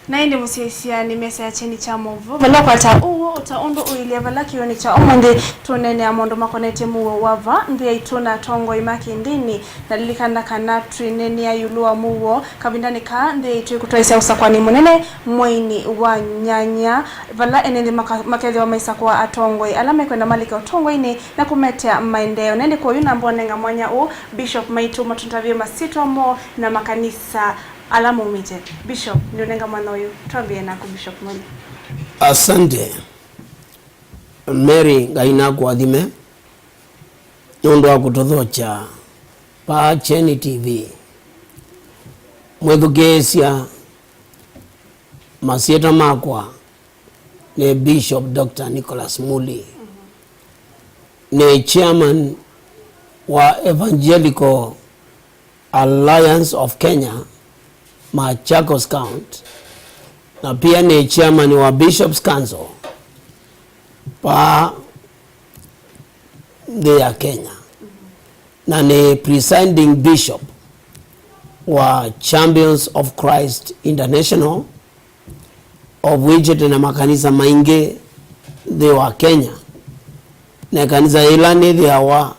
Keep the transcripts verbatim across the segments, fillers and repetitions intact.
Na ĩndĩ mũsyaĩĩsya nĩ mesa ya kyeni kya maũvoo, vala ũkwata ũw'o o ta ũndũ ũilye vala kĩw'ũnĩ kya ũmũnthĩ. Tũũneenea maũndũ makonetye mũuo wa va nthĩ yaitũ na atongoi ma kĩndĩni, na lilikana kana twĩneenea ĩũlũ wa mũuo kavindanĩ kaa nthĩ yaitũ ĩkũtwaĩsya ũsakũani mũnene mweinĩ wa nyanya, vala ene nthĩ maka- makethĩwa maisakũa atongoi ala mekwenda malike ũtongoinĩ na kũmetea maendeeo. Na ĩndĩ kwoou namba ũnenga mwanya ũũ Bishop maitũ matũtavye masyĩtwa moo na makanisa ala maumĩte. Bishop, nĩũnenga mwanya ũyũ. Twambĩe naku, Bishop Muli. Asante. Mary, Ngai nakũathime nũndũ wa kũtũthokya vaa Kyeni T V. Mwĩthukĩĩsya, masyĩtwa makwa nĩ Bishop Doctor Nicholas Muli. Nĩ chairman wa Evangelical Alliance of Kenya, Machakos County, na pia nĩ chairman wa Bishops Council pa nthĩ ya Kenya, na nĩ presiding bishop wa Champions of Christ International, of which tena makanisa maingĩ nthĩ wa Kenya, na ĩkanisa ĩla nĩthĩawa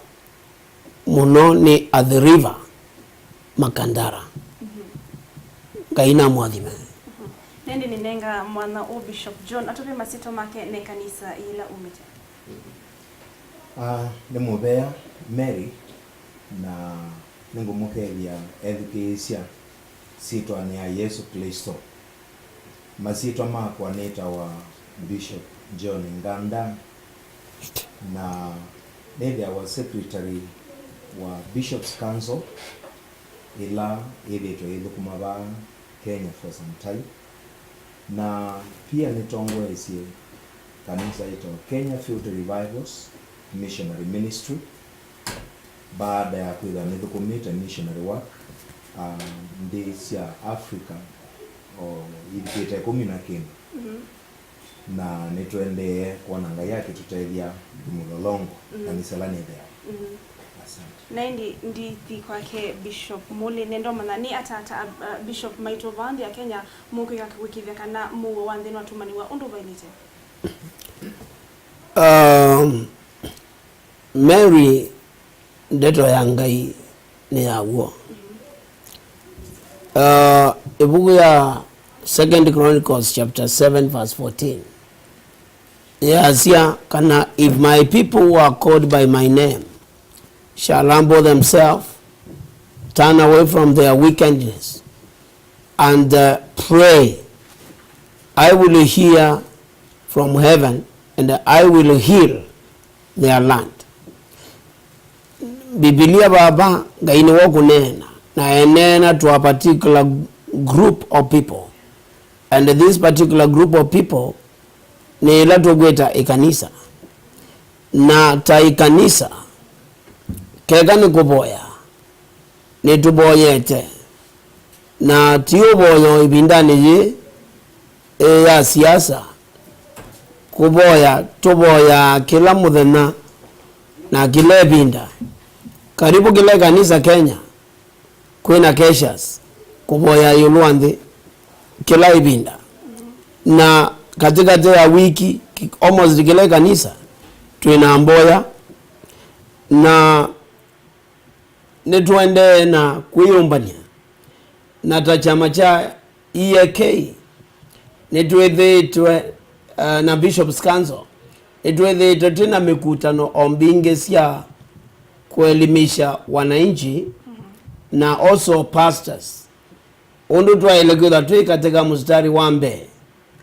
mũno nĩ Athi River, Makandara. Ngai namũathime. Na ĩndĩ nĩnenga mwanya ũũ Bishop John atũvye masyĩtwa make na ĩkanisa yĩla umĩte. Ah, nĩ mũvea Mary, na nĩngũmũkethya ethukĩĩsya syĩtwanĩ ya Yesũ Klĩsto. Masyĩtwa makwa nĩtawa Bishop John Nganda, na nĩthĩawa secretary wa Bishops Council, ĩla ĩthĩĩtwe ĩthũkũma vaa Kenya for some time, na pia nĩtongoesye kanisa ĩtawa Kenya Field Revivals Missionary Ministry. Baada ya kwĩthwa nĩthũkũmĩte missionary work, ah, nthĩ sya Africa o ivikĩte ĩkũmi na kĩndũ. Mhm. Na nĩtũendee kwona Ngai akĩtũtethya mũlolongo, mhm, kanisa ĩla nĩthĩawa. Mhm. Asante. Na ĩndĩ ndithi kwake Bishop Muli, nĩndomanya nĩ atata, uh, Bishop maitũ vaa nthĩ ya Kenya mũkwĩka kwĩkĩthya kana mũuo wa nthĩ nĩwatumaniwa ũndũ vailĩte? Um, Mary, ndeto ya Ngai nĩ ya w'o. Uh, ĩvuku ya Second Chronicles chapter seven verse fourteen yasya kana, "If my people who are called by my name shall humble themselves, turn away from their wickedness, and, uh, pray, I will hear from heaven, and I will heal their land." Mbivilia vava Ngai nĩwe ũkũneena, na eneena to a particular group of people. And this particular group of people nĩ ĩla tũkwĩta ĩkanisa. Na ta ĩkanisa, keka nĩ kũvoya, nĩtũvoyete. Na ti ũvoya o ĩvindanĩ yĩĩ, ĩ, ya siasa. Kũvoya, tũvoyaa kĩla mũthenya na kĩla ĩvinda. Karibu kĩla ĩkanisa Kenya kwĩna keshas, kũvoya ĩũlũ wa nthĩ kĩla ĩvinda. Na katĩkatĩ ya wiki, ki-, almost kĩla ĩkanisa twĩna mboya. Na nĩtũendee na kwĩyũmbany'a, na ta kyama kya E A K, nĩtwĩthĩĩtwe, eh, na Bishops Council, nĩtwĩthĩĩtwe twĩ na mĩkutano o mbingĩ sya kuelimisha wananchi, na also pastors, ũndũ twaĩle kwĩthwa twĩ katika mstari wa mbee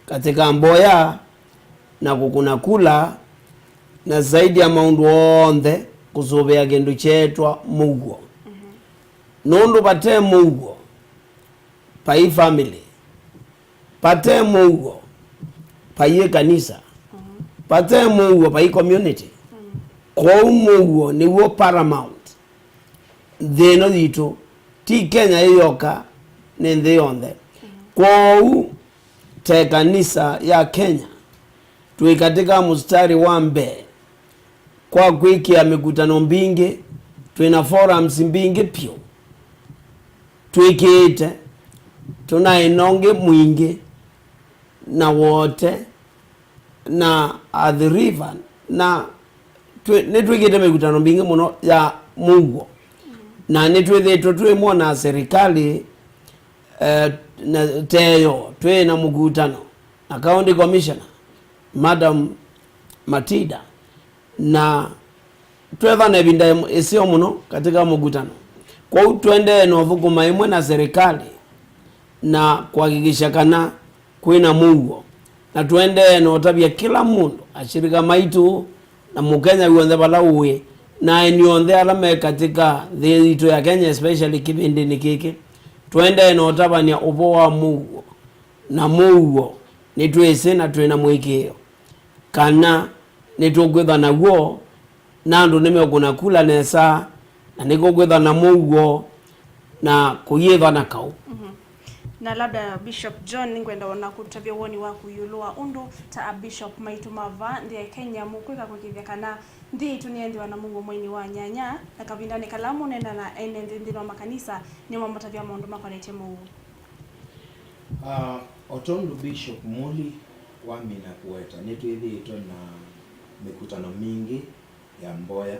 katika mboya na kũkũna kula, na zaidi ya maũndũ onthe, kũsũvĩa kĩndũ kyeetwa mũuo. Mhm. Nũndũ vate mũuo, vai family. Vate mũuo, vai ĩkanisa. Mhm. Vate mũuo, vai community. Mhm. Kwoou mũuo nĩw'o paramount nthĩ ĩno yitũ. Ti Kenya ĩ yoka, nĩ nthĩ yonthe. Mhm. Kwoou, ta ĩkanisa ya Kenya, twĩ katika mstari wa mbee kwa kwĩkĩa mĩkutano mbingĩ, twĩ na forums mbingĩ vyũ twĩkĩĩte, tũnaĩ na ũngĩ mwingĩ na Wote na Athi River, na twĩ- nĩtwĩkĩte mĩkutano mingĩ mũno ya mũuo, na nĩtwĩthĩĩtwe twĩmwona serikali, eh, na teyo twĩ na mũkutano na County Commissioner, Madam Matida, na twethana ĩvinda ĩm- ĩseo mũno katika mũkutano. Kwoou tũendee na ũthũkũma ĩmwe na serikali na kuhakikisha kana kwĩna mũuo, na tũendee na ũtavya kĩla mũndũ, ashirika maitũ na Mũkenya w'onthe vala ũĩ, na aeni onthe ala me katika nthĩ yitũ ya Kenya, especially kĩvĩndĩnĩ kĩkĩ, tũendee na ũtavany'a ũvoo wa mũuo. Na mũuo nĩtwĩsĩ na twĩ na mũĩkĩĩo kana nĩtũkwĩthwa naw'o, na andũ nĩmekũna kula nesa, na nĩkũkwĩthwa na mũuo na kũyĩthwa na kaũ. Mhm. Na labda Bishop John, nĩngwenda ona kũtavya woni waku ĩũlũ wa ũndũ ta a bishop maitũ ma vaa nthĩ ya Kenya mũkwĩka kũĩkĩĩthya kana nthĩ yitũ nĩyenthĩwa na mũuo mweinĩ wa nyanya, na kavindanĩ kala mũnenda na ene nthĩ nthĩnĩ wa makanisa, nĩmamũtavya maũndũ makonetye mũuo. Ah, o tondũ Bishop Muli wamina kũweta, nĩtwĩthĩĩtwe na mĩkutano mingĩ ya mboya,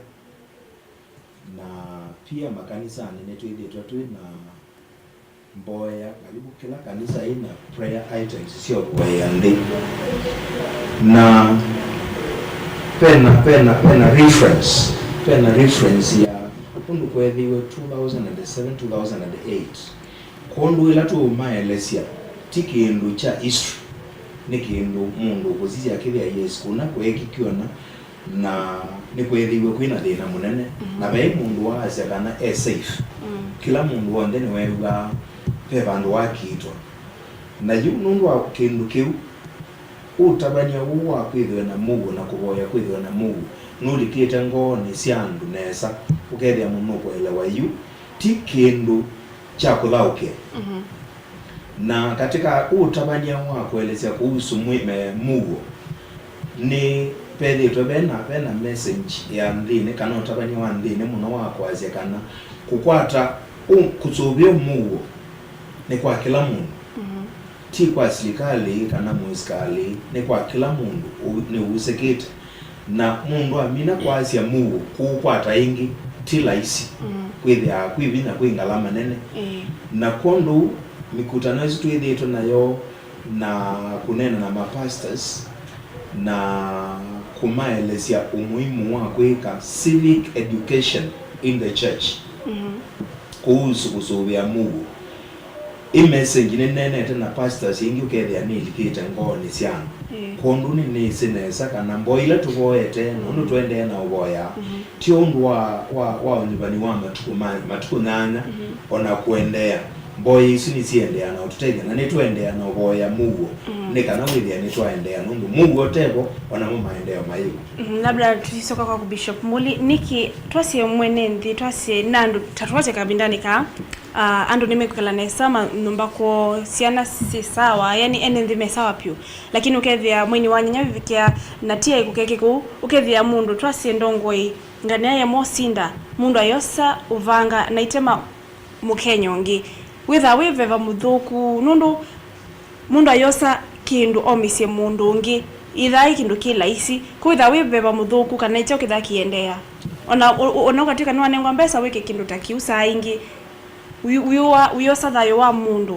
na pia makanisanĩ nĩtwĩthĩĩtwe twĩ na mboya. Karibu kĩla kanisa ĩna prayer items sya ũvoya nthĩ, na pena, pena, pena reference, pena reference ya ũndũ kweethĩiwe two thousand and seven, two thousand and eight. Kwondũ ĩla tũũmaelesya, ti kĩndũ kya history, nĩ kĩndũ mũndũ ũkũsisya akĩthĩa, yes, kũna kweekĩkie ũna, na nĩkweethĩiwe kwĩ na thĩna mũnene, mhm, na vai mũndũ waasya kana e safe. Mm. Kĩla mũndũ w'onthe nĩweew'aa ve vandũ wakiitwa. Na yu nũndũ wa kĩndũ kĩu, ũtavany'a ũũ wa kwĩthĩwe na mũuo na kũvoya kwĩthĩwe na mũuo nũlikĩte ngoonĩ sya andũ nesa, ũkethĩa mũndũ nũkũelewa yu ti kĩndũ kya kũthaũkĩa. Mhm. Na katika ũtavany'a wa kũelesya kũhusu mwĩ- me- mũuo, nĩ vethĩĩtwe vena, vena message ya nthĩnĩ kana ũtavany'a wa nthĩnĩ mũno wa kwasya kana kũkwata ũ- kũsũvĩa mũuo nĩ kwa kĩla mũndũ. Mhm. Ti kwa silikalĩ kana mũisikalĩ, nĩ kwa kĩla mũndũ ũ- nĩwusĩkĩte. Na mũndũ amina kwasya mũuo kũũkwata ĩngĩ, ti laisi. Mm. Kwĩthĩaa kwĩ vinya, kwĩ ngalama nene. Ĩĩ. Na kwondũ mĩkutano ĩsu twĩthĩĩtwe nayo na kũneena na mapastors na kũmaelesya ũmuimu wa kwĩka civic education in the church. Mhm. Kũhusu kũsũvĩa mũuo. Ĩ message nĩneenete na pastors aingĩ ũkethĩa nĩlikĩte ngoonĩ sya andũ. Ĩĩ. Kwondũ nĩnĩsĩ nesa kana mboya ila tũvoete, na ũndũ tũendee na ũvoya, mhm, ti ũndũ wa, wa, wa ũnyuvani wa matukũ ma, matukũ nyanya, mhm, ona kũendeea. Mboya isu nĩsiendeea na ũtũtethya, na nĩtũendeea na ũvoya mũuo, mm, nĩ kana wĩthĩa nĩtwaendeea, nũndũ mũuo ũtevo, onamo maendeeo mayĩvo. Mm, labda tũisoka kwaku Bishop Muli, nĩkĩ twasye mwene nthĩ, twasye na andũ, ta twasye kavindanĩ kaa, ah, andũ nĩmekwĩkala nesa, ma- nyũmba kwoo, syana syĩ sawa, yani ene nthĩ me sawa pyũ, lakini ũkethĩa mweinĩ wa nyanya wĩvikĩa na tia ĩkũkeke kũu, ũkethĩa mũndũ twasye ndongoi nganĩa yemwe ũsinda, mũndũ ayosa ũvanga na itema mũkenya ũngĩ, wĩthaa wĩ veva mũthũku, nũndũ mũndũ ayosa kĩndũ omĩsye mũndũ ũngĩ, ĩthaa ĩ kĩndũ kĩ laisi, kwĩthaa wĩ veva mũthũku kana nĩkyo kĩthaa kĩendeea. Ona ũ- ũ- ona ũkatw'ĩka nĩwanengwa mbesa wĩke kĩndũ ta kĩu, saa ingĩ ũyu- ũyu wa- ũyosa thayũ wa mũndũ,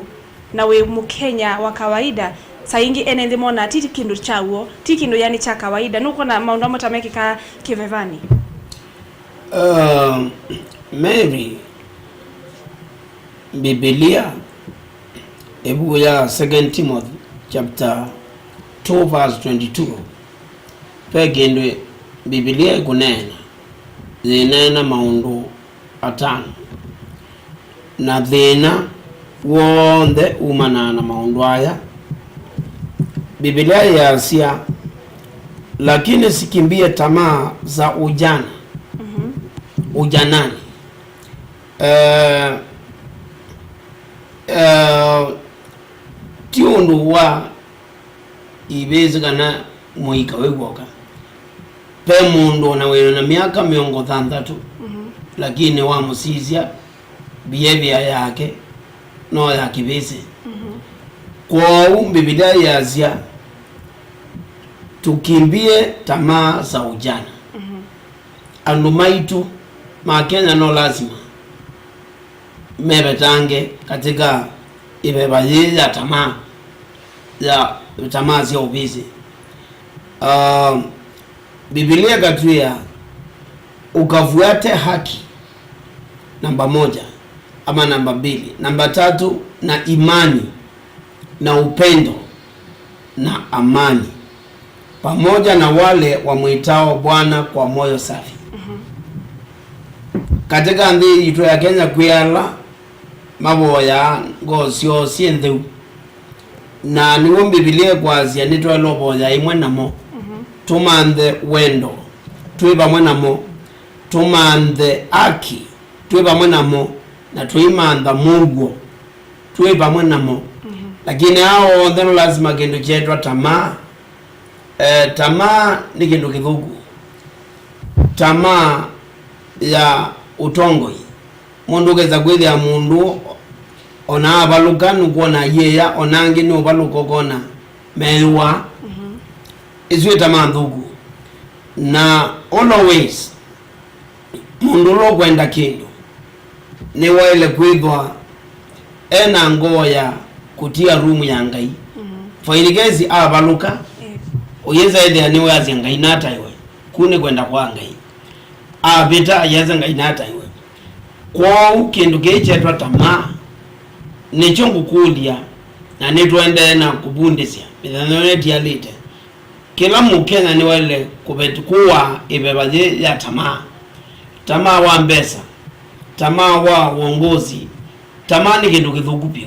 na wĩ mũkenya wa kawaida, saa ingĩ ene nthĩ monaa ti kĩndũ kya w'o, ti kĩndũ yani kya kawaida. Nũkwona maũndũ amwe ta mekĩkaa kĩvevanĩ? Um, Mary, Mbivilia, ĩvuku ya Second Timothy chapter two verse twenty-two, ve kĩndũ Mbivilia ĩkũneena, yĩneena maũndũ atano, na thĩna w'onthe umanaa na maũndũ aya. Mbivilia yĩasya, "Lakini sikimbie tamaa za ujana, mhm, ujanani." Eh, eh, ti ũndũ wa ivĩsĩ kana mũika wĩ w'oka. Ve mũndũ ona wĩna myaka mĩongo thanthatũ, mhm, lakini wamũsisya, behavior yake no ya kĩvĩsĩ. Mhm. Kwoou Mbivilia yĩasya, "Tukimbie tamaa za ujana." Andũ maitũ ma Kenya no lasima mevetange katika ĩveva yĩĩ ya tamaa, ya tamaa sya ũvĩsĩ. Ah, Biblia ĩkatwĩa, "Ukafuate haki, namba moja, ama namba mbili, namba tatu, na imani, na upendo, na amani, pamoja na wale wamwitao Bwana kwa moyo safi." Katika nthĩ yitũ ya Kenya kwĩ ala mavoyaa ngoo syoo syĩ ntheu. Na nĩw'o Mbivilia ĩkwasya nĩtwaĩle ũvoya ĩmwe namo, tũmanthe wendo twĩ vamwe namo, tũmanthe aki twĩ vamwe namo, na tũimantha mũuo twĩ vamwe namo. Lakini aa onthe no lasima kĩndũ kyeetwa tamaa. Eh, tamaa nĩ kĩndũ kĩthũku. Tamaa ya ũtongoi. Mũndũ ũkesa kwĩthĩa mũndũ ona avalũka nũkwona ayĩya, ona angĩ nĩ ũvalũka ũkona meyũa. Ĩsu ĩ tamaa nthũku. Na always, mũndũ ũla ũkwenda kĩndũ nĩwaĩle kwĩthwa e na ngoo ya kũtia rumu ya Ngai. For in case avalũka, ũyĩsa ĩthĩa nĩweasya Ngai nataĩwe, ku nĩ kwenda kwa Ngai. Avĩta, ayĩasya Ngai nataĩwe. Kwoou kĩndũ kĩĩ kyetwa tamaa nĩkyo ngũkũlya, na nĩtũendee na kũvundĩsya mĩthenya ĩno ĩtialĩte. Kĩla Mũkenya nĩwaĩle kũvet-, kũaa ĩveva yĩĩ ya tamaa. Tamaa wa mbesa, tamaa wa wongosi, tamaa nĩ kĩndũ kĩthũku vyũ.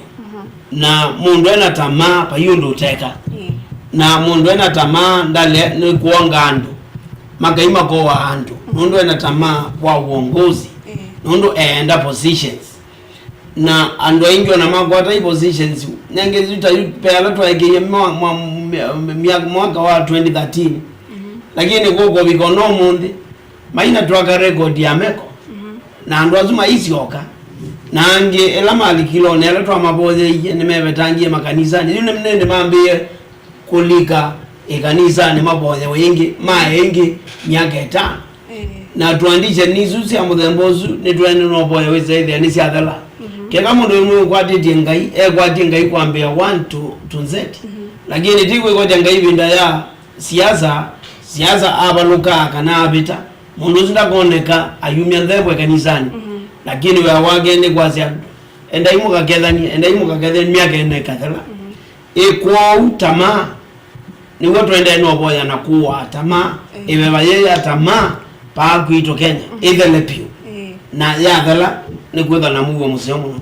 Na mũndũ ena tamaa, vai ũndũ ũteka. Na mũndũ ena tamaa, ndale nĩ kwonga andũ. Makai makoa andũ. Nũndũ ena tamaa wa wongosi. Nũndũ eenda positions. Na andũ aingĩ ona makwata i positions nengĩ yu ta yu pe ala twaekeie mwa-, mwa-, mya-, mya-, mwaka wa twenty thirteen. Lakini kũkũvika ona ũmũnthĩ, maina twaka record ya meko. Na andũ asu maisyoka. Na angĩ ĩla malikile ona ĩla twamavoyeie nĩmevetangie makanisanĩ. Yu nĩ, nĩ, nĩmambĩĩe kũlika ĩkanisanĩ mavoyewe ĩngĩ, mae ĩngĩ myaka ĩtano. Na tuandishe nisu sya mũthemba ũsu nĩtũendee no ũvoya wĩsa ĩthĩa nĩsyathela. Keka mũndũ ũmwe ũkwatĩtye Ngai, ekwatye Ngai kwambĩa one to, to Z. Lakini ti kwĩkwatya Ngai ĩvinda ya siasa, siasa avalũkaa kana avĩta, mũndũ ũsu ndakoneka ayumya nthembo ĩkanisanĩ. Lakini wĩa wake nĩ kwasya, "Endai mũkakethanie, endai mũkakethanie," myaka ĩna ĩkathela. Ĩ kwoou tamaa, nĩw'o tũendee no ũvoya na kũaa tamaa, ĩveva yĩĩ ya tamaa, paa kwitũ Kenya, ĩthele vyũ. Na yathela, nĩkwĩthwa na mũuo mũseo mũno.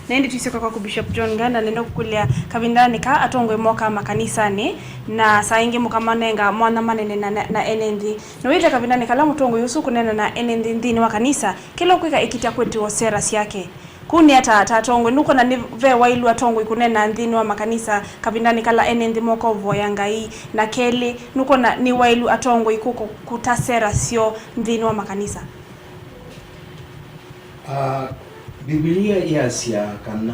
Na ĩndĩ twĩsyoka kwaku Bishop John Nganda, nenda kũkũlya, kavindanĩ kaa atongoi mokaa makanisanĩ, na saa ingĩ mũkamanenga mwanya manene na, na, na ene nthĩ. Nĩwĩte kavindanĩ kala mũtongoi ũsu kũneena na ene nthĩ nthĩnĩ wa kanisa, kĩla ũkwĩka ĩkitya kwĩtĩwa sera syake. Kũu nĩ ata ta atongoi? Nũkwona nĩ ve waĩlu atongoi kũneena nthĩnĩ wa makanisa kavindanĩ kala ene nthĩ moka ũvoya Ngai? Na kelĩ, nũkwona nĩ waĩlu atongoi kũka kũta sera syoo nthĩnĩ wa makanisa? Ah, Mbivilia yasya kana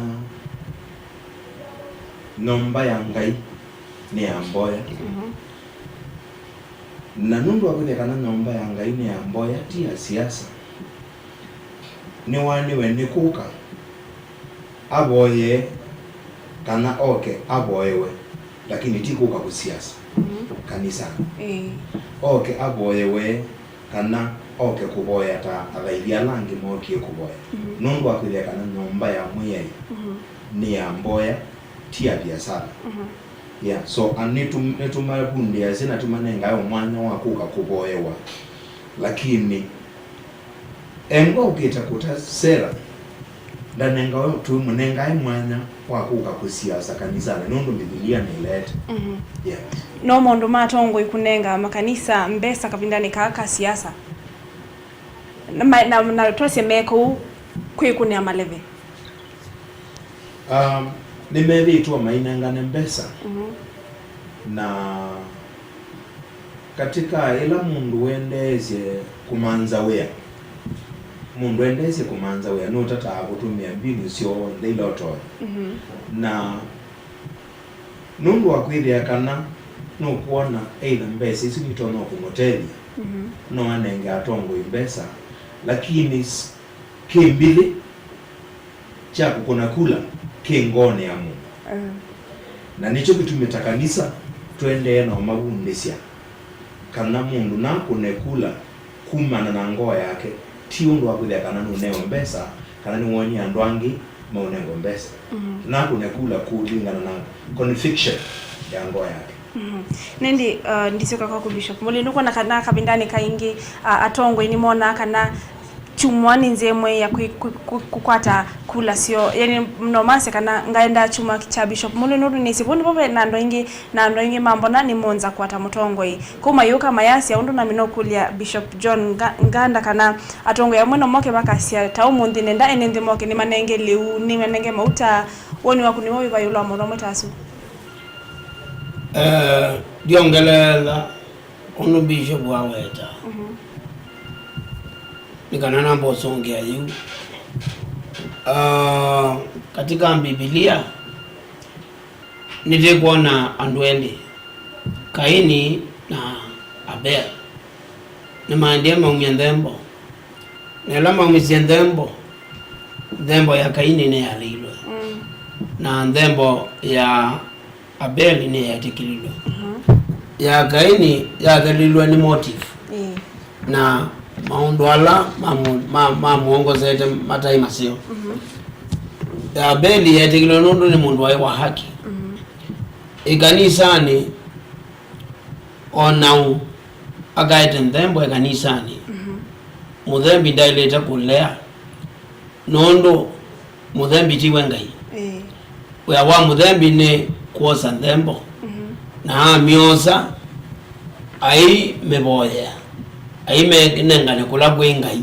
nyũmba ya Ngai nĩ ya mboya. Na nũndũ wa kwĩthĩa kana nyũmba ya Ngai nĩ ya mboya, ti ya siasa, nĩwaĩlĩwe nĩ kũka avoye kana oke avoewe, lakini ti kũka kũsiasa kanisanĩ. Oke avoewe kana oke kũvoya ta athaithi ala angĩ mookie kũvoya. Nũndũ wa kwĩthĩa kana nyũmba ya Mwĩai nĩ ya mboya, ti ya viasala. Yeah, so, a, nĩtũ-, nĩtũmavundĩasya na tũmanengae o mwanya wa kũka kũvoewa. Lakini engwa ũkĩte kũta sera, ndanengawe, tũimũnengae mwanya wa kũka kũsiasa kanisanĩ, nũndũ Mbivilia nĩleete. Yeah. No maũndũ ma atongoi kũnenga makanisa mbesa kavindanĩ kaa ka siasa? Na, ma-, na, na twasye me kũu kwĩkũnĩa maleve. Um, nĩmevĩtwe mainengane mbesa. Na katika ĩla mũndũ wendeesye kũmanza wĩa, mũndũ endeesye kũmanza wĩa nũtataa kũtũmĩa mbinu syonthe ila ũtonya. Na Nũndũ wa kwĩthĩa kana nũkwona either mbesa isu nitonya kũmũtethya, mhm, no anenge atongoi mbesa, lakini s- kĩmbithĩ kya kũkũna kula kĩ ngoonĩ ya mũndũ. Mm. Na nĩkyo kĩtumi ta kanisa tũendee na ũmavundĩsya kana mũndũ nakũne kula kumana na ngoo yake, ti ũndũ wa kwĩthĩa kana nũnewe mbesa kana nĩwonie andũ angĩ maũnengwa mbesa. Mm. Nakũne kula kũlingana na conviction ya ngoo yake. Mhm. Nĩndĩ, uh, ndisyoka kwaku Bishop Mũlĩ, nũkwona kana kavindanĩ kaingĩ, uh, atongoi nĩmonaa kana kyumwa nĩ nzĩa ĩmwe ya kwĩ- kwĩ- kwĩ- kũkwata kula syoo, yani no masye kana ngaendaa kyumwa kya Bishop Mũlĩ, nũndũ nĩsĩ vau nĩvo ve na andũ aingĩ, na andũ aingĩ mambona nĩmonza kwata mũtongoi. Kũu mayũka mayasya ũndũ nami nokũlya Bishop John Nga- Nganda kana atongoi amwe no moke makasya ta ũmũnthĩ nenda ene nthĩ moke nĩmanenge lĩu, nĩmanenge mauta. Woni waku nĩw'o wĩva ĩũlũ wa maũndũ amwe ta asu? Eh, ndyongeleela ũndũ Bishop waweta. Mhm. Nĩ kana namba ũsũngĩa yĩu. Ah, katika Mbivilia, nĩtĩkwona andũ elĩ, Kaini na Abel, nĩmaendie maumya nthembo. Na ĩla maumisye nthembo, nthembo ya Kaini nĩyalĩilwe. Mm. Na nthembo ya Abeli nĩyetĩkĩlilwe. Mhm. Ya Kaini yathelilwe nĩ motive. Ĩĩ. Na maũndũ ala mamu- ma- mamwongosete mataĩ maseo. Mhm. Ya Abeli yetĩkĩlwe nũndũ nĩ mũndũ waĩ wa haki. Mhm. Ĩkanisanĩ, o nau akaete nthembo ĩkanisanĩ. Mhm. Mũthembi ndaĩlĩte kũlea, nũndũ mũthembi tiwe Ngai. Ĩĩ. Wĩa wa mũthembi nĩ kwosa nthembo, mhm, na amyosa, aimĩvoyea, aimĩnengane kũla kwĩ Ngai.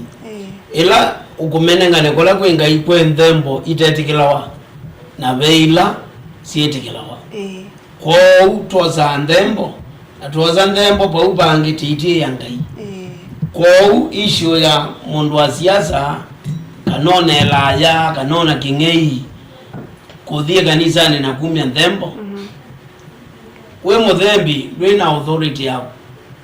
Ĩĩ. Ĩla ũkũmĩnengane kũla kwĩ Ngai kwĩ nthembo itetĩkĩlawa, na ve ila syĩtĩkĩlawa. Ĩĩ. Kwoou twosaa nthembo, na twosa nthembo vau vangĩ tĩitĩĩa Ngai. Ĩĩ. Kwoou issue ya mũndũ wa siasa, kana ona elaya, kana ona kĩng'ei, kũthi ĩkanisanĩ na kumya nthembo, mhm, wĩ mũthembi ndwĩ na authority ya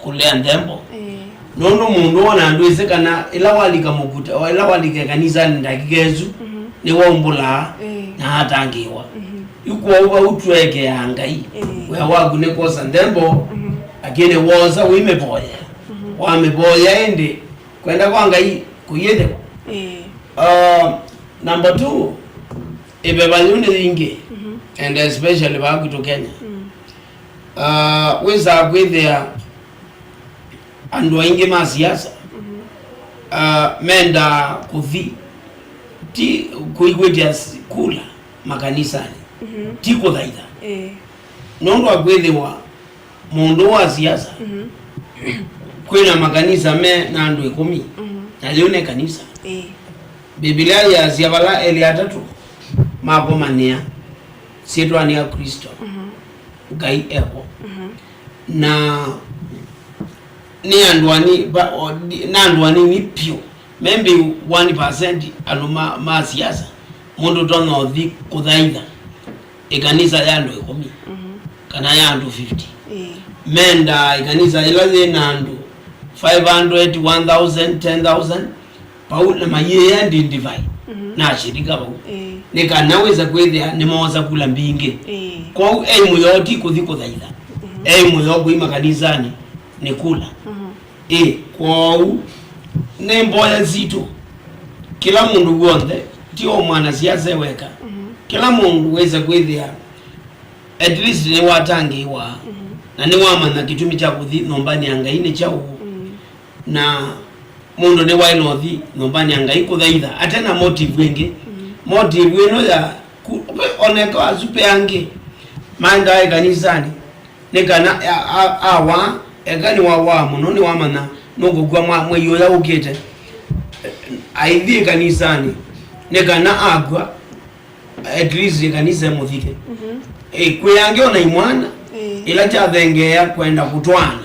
kũlea nthembo. Ĩĩ. Nũndũ mũndũ ona ndwĩsĩ kana ĩla walika mũkuta, o ĩla walika ĩkanisanĩ ndakika ĩsu, mhm, nĩwaumbũlaa, ĩĩ, na atangĩĩwa. Mhm. Yu kwoou vau twekeaa Ngai. Ĩĩ. Wĩa waku nĩ kwosa nthembo, mhm, lakini wosa ũimĩvoyea. Mhm. Wamĩvoyea ĩndĩ kwenda kwa Ngai kũyĩthĩwa. Ĩĩ. Uh, number two, ĩveva yĩu nĩ yingĩ, mhm, and especially vaa kwitũ Kenya. Mm. Uh, wĩsaa kwĩthĩa andũ aingĩ ma siasa, mhm, uh, mendaa kũthi, ti kũikwĩtya s- kula makanisanĩ, mhm, ti kũthaitha. Ĩĩ. Nũndũ wa kwĩthĩwa mũndũ wa siasa, mhm, kwĩna makanisa me na andũ ĩkũmi, mhm, na yĩu nĩ kanisa. Ĩĩ. Mbivilia yĩasya vala elĩ atatũ makomanĩa syĩtwanĩ ya Kristo, mhm, Ngai evo. Mhm. Na nĩ andũ ani- va- o- ni- na andũ anini vyũ, maybe one percent andũ ma, ma siasa, mũndũ ũtonya ũthi kũthaitha ĩkanisa ya andũ ĩkũmi, mhm, kana ya andũ fifty. Ĩĩ. Mendaa ĩkanisa ĩla yĩ na andũ five hundred, one thousand, ten thousand, vau na mayĩe identify, mhm, na ashirika vau. Ĩĩ. Nĩ kana wĩsa kwĩthĩa nĩmoosa kula mbingĩ. Ĩĩ. Kwoou ei mũyoo ti kũthi kũthaitha. Mhm. Ei mũyoo kũima kanisanĩ nĩ kula. Mhm. Ĩ, kwoou, nĩ mboya sitũ, kĩla mũndũ w'onthe, ti o mwanasiasa e weka, mhm, kĩla mũndũ wĩsa kwĩthĩa at least nĩwatangĩĩwa, mhm, na nĩwamanya kĩtumi kya kũthi nyũmbanĩ ya Ngai nĩ kyaũ. Mm. Na mũndũ nĩwaĩle ũthi nyũmbanĩ ya Ngai kũthaitha ate na motive ĩngĩ. Mm. Motive ĩno ya ku- oneka asu ve angĩ maendaa ĩkanisanĩ, nĩ kana a- a- awa, eka nĩwawaa mũno, nĩwamanya nũkũkw'a mwa- mwei ũya ũkĩte, aithi ĩkanisanĩ nĩ kana akw'a, at least ĩkanisa ĩmũthike. Mhm. Ĩ, kwĩ angĩ ona imwana, ĩ, ĩla kyathengeea kwenda kũtwaana,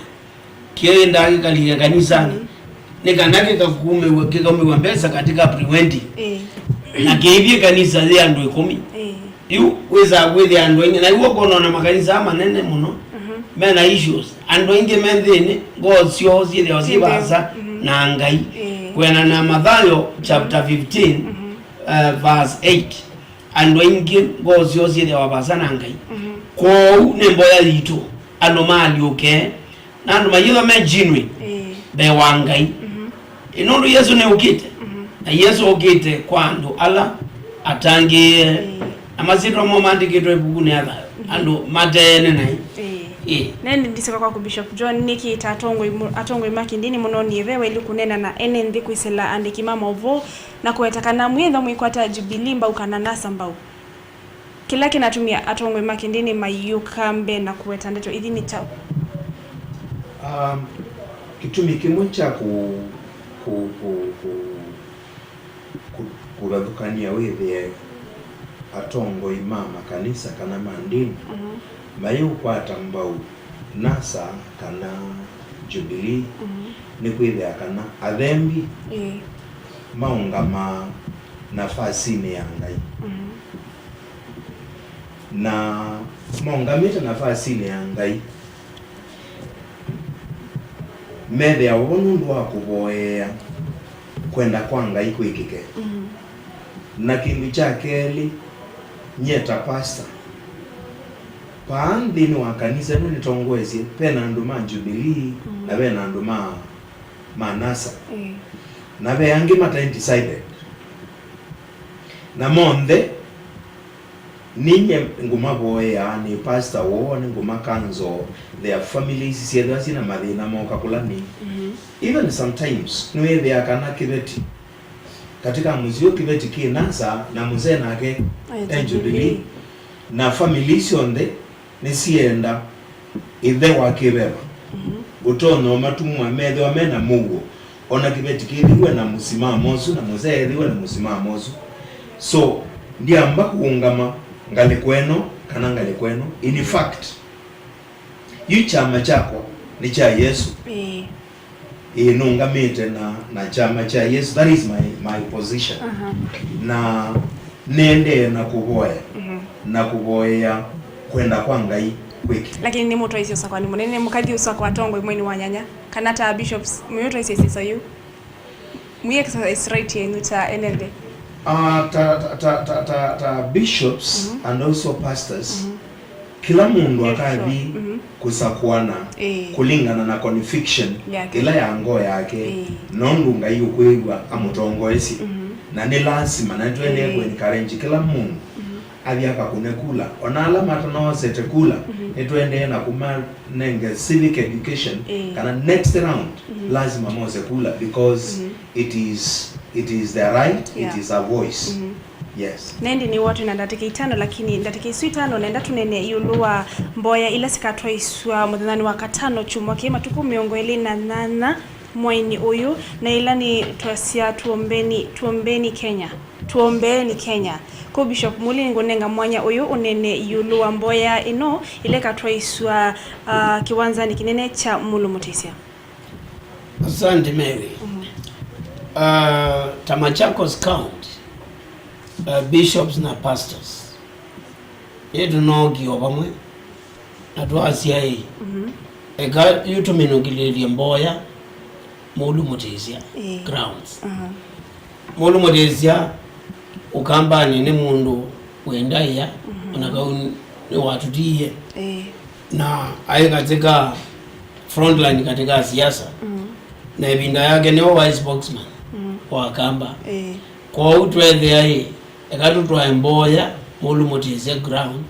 kĩendaa kĩkalilya kanisani, mhm, nĩ kana kĩkakumĩw'a, kĩkaumĩw'a mbesa katika preventing. Ĩ. Na kĩithi ĩkanisa yĩ andũ ĩkũmi. Ĩ. Yu wĩsaa kwĩthĩa andũ aingĩ, na iw'o kwona ona makanisa aa manene mũno mena issues. Andũ aingĩ me nthĩnĩ, ngoo syoo syĩthĩawa syĩ vaasa na Ngai. Kũenana na Mathayo chapter fifteen, uh, verse eight, andũ aingĩ ngoo syoo syĩthĩawa vaasa na Ngai. Kwoou nĩ mboya yitũ andũ maalyũke na andũ mayĩthwa me genuine mbee wa Ngai. Ĩ nũndũ Yesũ nĩũkĩte, na Yesũ ũkĩte kwa andũ ala atangĩĩe, na masyĩtwa moo maandĩkĩtwe ĩvukunĩ ya thayũ, andũ mateene naĩ. Ĩĩ. Nĩndĩsyoka kwaku Bishop John, nĩkĩ ta atongoi mu-, atongoi ma kĩndini mũnonie ve waĩlu kũneena na ene nthĩ kwĩsĩla aandĩki ma maũvoo na kũweta kana mwĩthwa mũikwata Jubilee mbau kana NASA mbau? Kĩla kĩnatumie atongoi ma kĩndini mayũka mbee na kũweta ndeto ithi nĩ kyaũ? Um, kĩtumi kĩmwe kya kũ-, kũ-, kũ-, kũ-, kũ-, kũvathũkany'a wĩthĩe atongoi ma makanisa kana ma ndini mayĩũkwata mbau NASA kana Jubilee, nĩ kwĩthĩa kana athembi maũngamaa nafasinĩ ya Ngai. Na maũngamĩte nafasinĩ ya Ngai, methĩawa vo nũndũ wa kũvoyea kwenda kwa Ngai kwĩkĩke. Na kĩndũ kya kelĩ, nyie ta pastor, paa nthĩnĩ wa kanisa ĩno nĩtongoesye, ve na andũ ma Jubilee na ve na andũ ma, ma NASA. Na ve angĩ mate decided. Na monthe, ninyie ngũmavoea, nĩ pastor woo, nĩngũmakanzo, their families syethĩwa syĩna mathĩna mooka kũla nĩ. Even sometimes, nĩwĩthĩa kana kĩveti katika mũsyĩ ũũ, kĩveti kĩ NASA na mũzee nake e Jubilee, na family syonthe nĩsienda ĩthe wa kĩveva. Ũtonya ũmatumwa methĩwa me na mũuo, ona kĩveti kĩthĩwe na mũsimamo ũsu, na mũzee ethĩwe na mũsimamo ũsu. So, ndiamba kũũngama ngalĩko ĩno kana ngalĩko ĩno. In fact, yu kyama kyakwa nĩ kya Yesũ. Ĩĩ, nũngamĩte na, na kyama kya Yesũ. That is my, my position. Na nĩendee na kũvoya, na kũvoea kwenda kwa Ngai kwĩkĩke. Lakini nĩmũtwaisye ũsakwani mũnene, mũkathi ũsakwa atongoi mweinĩ wa nyanya, kana ta bishops, mũyũtwaisye sisa yu? Mwi exercise right yenyu ta ene nthĩ? Ah, ta, ta, ta, ta, ta, ta bishops and also pastors, kĩla mũndũ akathi kũsakũana kũlingana na conviction ĩla ya ngoo yake, nũndũ Ngai ũkwĩw'a amũtongoesye. Na nĩ lasima, na nĩtũendee kũ encourage kĩla mũndũ athi akakũne kula. Ona ala matanoosete kula, nĩtũendee na kũmanenge civic education, kana next round, lasima mose kula, because it is, it is their right, it is a voice. Yes. Na ĩndĩ nĩw'o twĩ na ndatĩka itano, lakini ndatĩka isu itano nenda tũnene ĩũlũ wa mboya ila sikatwaiswa mũthenyanĩ wa katano kyumwa kĩĩ matukũ mĩongo ĩlĩ na nyanya mwainĩ ũyũ, na ila nĩ twasya tuombeni, tuombeni Kenya. Tuombeeni Kenya. Kũu Bishop Muli, nĩngũnenga mwanya ũyũ ũnene ĩũlũ wa mboya ĩno ĩla ĩkatwaiswa, ah, kĩwanzanĩ kĩnene kya Mulu Mũtĩsya. Asante, Mary. Ah, ta Machakos County, ah, bishops na pastors, nĩtũnookie o vamwe na twasya ĩ, eka yu tũminũkĩlĩlye mboya Mulu Mũtĩsya grounds. Mulu Mũtĩsya Ũkambanĩ nĩ mũndũ wĩ ndaĩa, ona kau nĩwatũtiie, na aĩ katika frontline katika siasa, na ĩvinda yake nĩwe waĩ spokesman wa Akamba. Kwoou tweethĩa ĩ, eka tũtwae mboya Mulu Mũtĩsya ground,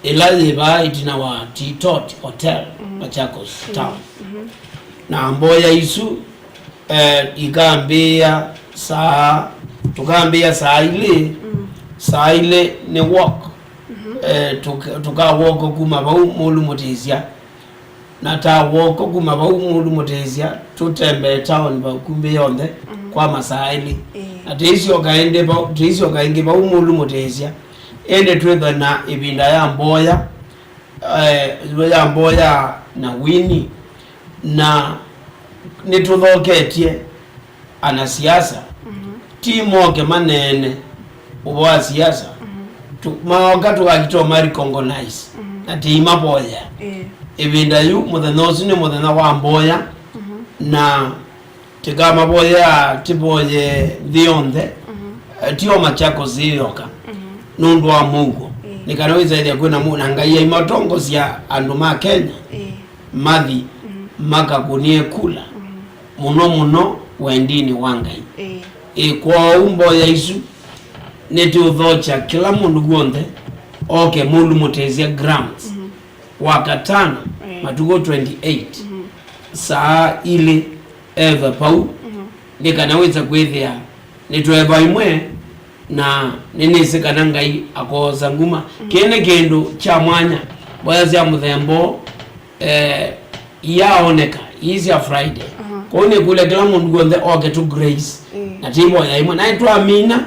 ĩla yĩ vaa ĩtina wa Titot Hotel, Machakos Town. Na mboya isu, eh, ikambĩĩa saa, tũkambĩĩa saa ilĩ, saa ilĩ nĩ walk. Eh, tũka-, tũkawoko kuma vau Mulu Mũtĩsya. Na ta woko kuma vau Mulu Mũtĩsya, tũtembee town vakumbĩ yonthe kwa masaa elĩ. Na tũisyoka ĩndĩ vau, tũisyoka ĩngĩ vau Mulu Mũtĩsya, ĩndĩ twĩthwe na ĩvinda ya mboya, eh, ya mboya na wini, na nĩtũthoketye anasiasa, ti moke maneene ũvoo wa siasa, Tu- maoka tũkakita ũma recognize. Mhm. Na tĩimavoya. Ĩĩ. Ĩvinda yu, mũthenya ũsu nĩ mũthenya wa mboya. Mhm. Na tĩkamavoyea, tĩvoye nthĩ yonthe. Mhm. Eh, ti o Machakos yĩyoka. Mhm. Nũndũ wa mũuo. Ĩĩ. Nĩ kana wĩsaĩthya kwĩna mu- na Ngai aimatongosya andũ ma Kenya. Ĩĩ. Mathi. Mhm. Makakũnie kula. Mhm. Mũno mũno wendinĩ wa Ngai. Ĩĩ. Ĩ, kwoou mboya isu nĩtũũthokya kĩla mũndũ w'onthe oke Mũlũmũtĩsya grounds. Mhm. Wakatano, ĩĩ, matukũ twenty-eight, mhm, saa ilĩ eve pau, mhm, nĩ kana wĩse kwĩthĩa nĩtweva ĩmwe, na nĩnĩsĩ kana Ngai akoosa nguma. Mhm. Kĩĩ nĩ kĩndũ kya mwanya, mboya sya mũthemba ũũ, eh, iyaoneka, ii sya Friday. Mhm. Kwoou nĩkũlya kĩla mũndũ w'onthe oke tũ grace, mm, na tĩivoya ĩmwe. Naĩ twamina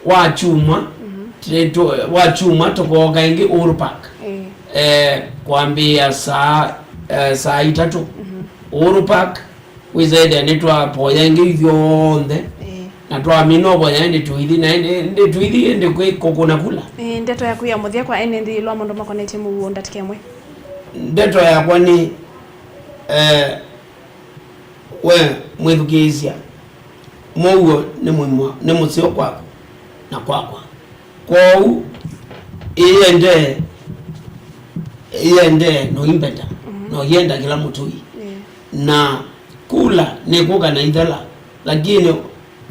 wa kyumwa, mhm, tũ- wa kyumwa tũkooka ĩngĩ Uhuru Park. Mm. Eh, kwambĩĩa saa, eh, saa itatũ. Mhm. Uhuru Park, wĩsaĩthĩa nĩtwavoya ĩngĩ ithyonthe. Mm. Na twamina ũvoya ĩndĩ tũithi, na ĩndĩ, ĩndĩ tũithi ĩndĩ kwĩ kũkũna kula. Ĩĩ, ndeto yaku ya mũthya kwa ene nthĩ ĩũlũ wa maũndũ makonetye mũuo ndatĩka ĩmwe. Ndeto yakwa nĩ, eh, we mwĩthukĩĩsya, mũuo nĩ mũimwa, nĩ mũseo kwaku na kwakwa. Kwoou ĩyende, ĩyende noimbeta, mhm, noienda kĩla mũtũi. Ĩĩ. Na kula nĩkũka na ithela, lakini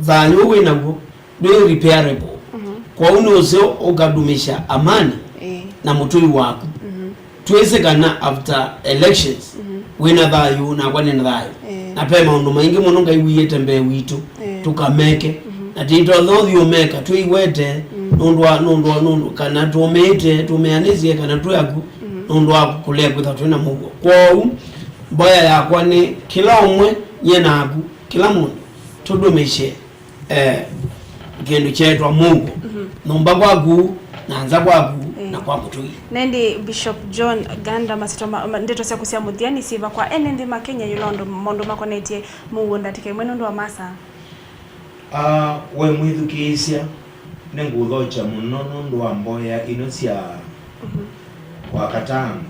thayũ wĩ naw'o ndwĩ repairable. Mhm. Kwoou nĩ ũseo ũkadumisha amani, ĩĩ, na mũtũi waku. Mhm. Twĩsĩ kana after elections, mhm, wĩna thayũ, nakwa nĩna thayũ. Ĩĩ. Na ve maũndũ maingĩ mũno Ngai wiĩte mbee witũ, ĩĩ, tũkameke. Mhm. Na tũitonya ũthi ũmeka twĩiwete, mm, nũndũ wa, nũndũ wa, nũndũ, kana tũmĩĩte, tũmĩanĩsye, kana twĩ aku, mhm, nũndũ wa kũlea kwĩthwa twĩna mũuo. Kwoou, mboya yakwa nĩ kĩla ũmwe, nyie naku, kĩla mũndũ, tũdumishe eh, kĩndũ kyeetwa mũuo. Mhm. Nyũmba kwaku, na nza kwaku, eh, na kwa mũtũi. Na ĩndĩ Bishop John Nganda, masyĩtwa ma, ma, ndeto syaku sya mũthya nĩ syĩva kwa ene nthĩ ma Kenya ĩũlũ wa ũndũ, maũndũ makonetye mũuo ndatĩka ĩmwe nũndũ wa masaa? Ah, we mwĩthukĩĩsya, nĩngũũthokya mũno nũndũ wa mboya ino sya, mhm, Wakatano,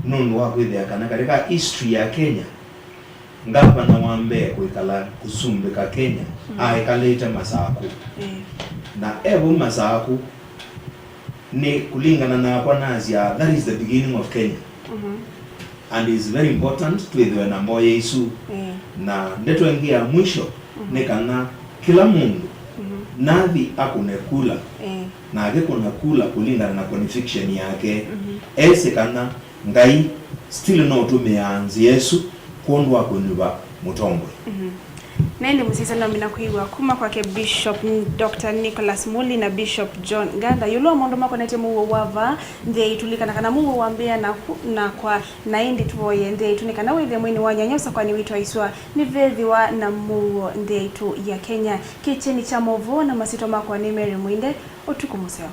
nũndũ wa kwĩthĩa kana katika history ya Kenya, ngavana wa mbee kwĩkala kũsumbĩka Kenya, mm, aekalĩte Masakũ. Mm. Na e vau Masakũ, nĩ kũlingana nakwa nasya, that is the beginning of Kenya. Mhm. And it's very important twĩthĩwe na mboya isu. Mm. Na ndeto ĩngĩ ya mwisho, mhm, nĩ kana kĩla mũndũ, mhm, nathi akũne kula, mm, na akĩkũna kula kũlingana na conviction yake, mhm, esĩ kana Ngai still no ũtũmĩaa nzĩa ĩsu kwondũ wa kũnyuva mũtongoi. Mhm. Na ĩndĩ mũsyaĩĩsya, ndomina kwĩw'a kuma kwake Bishop Doctor Nicholas Muli na Bishop John Nganda ĩũlũ wa maũndũ makonetye mũuo wa vaa nthĩ yaitũ. Lilikana kana mũuo wambĩĩa naku, nakwa, na ĩndĩ tũvoye nthĩ yaitũ nĩ kana wĩthĩe mweinĩ wa nyanya ũsakwani witũ wa isua nĩvethĩwa na mũuo nthĩ yaitũ ya Kenya. Kĩkyeni kya maũvoo na masyĩtwa makwa nĩ Mary Mwinde. Ũtukũ mũseo.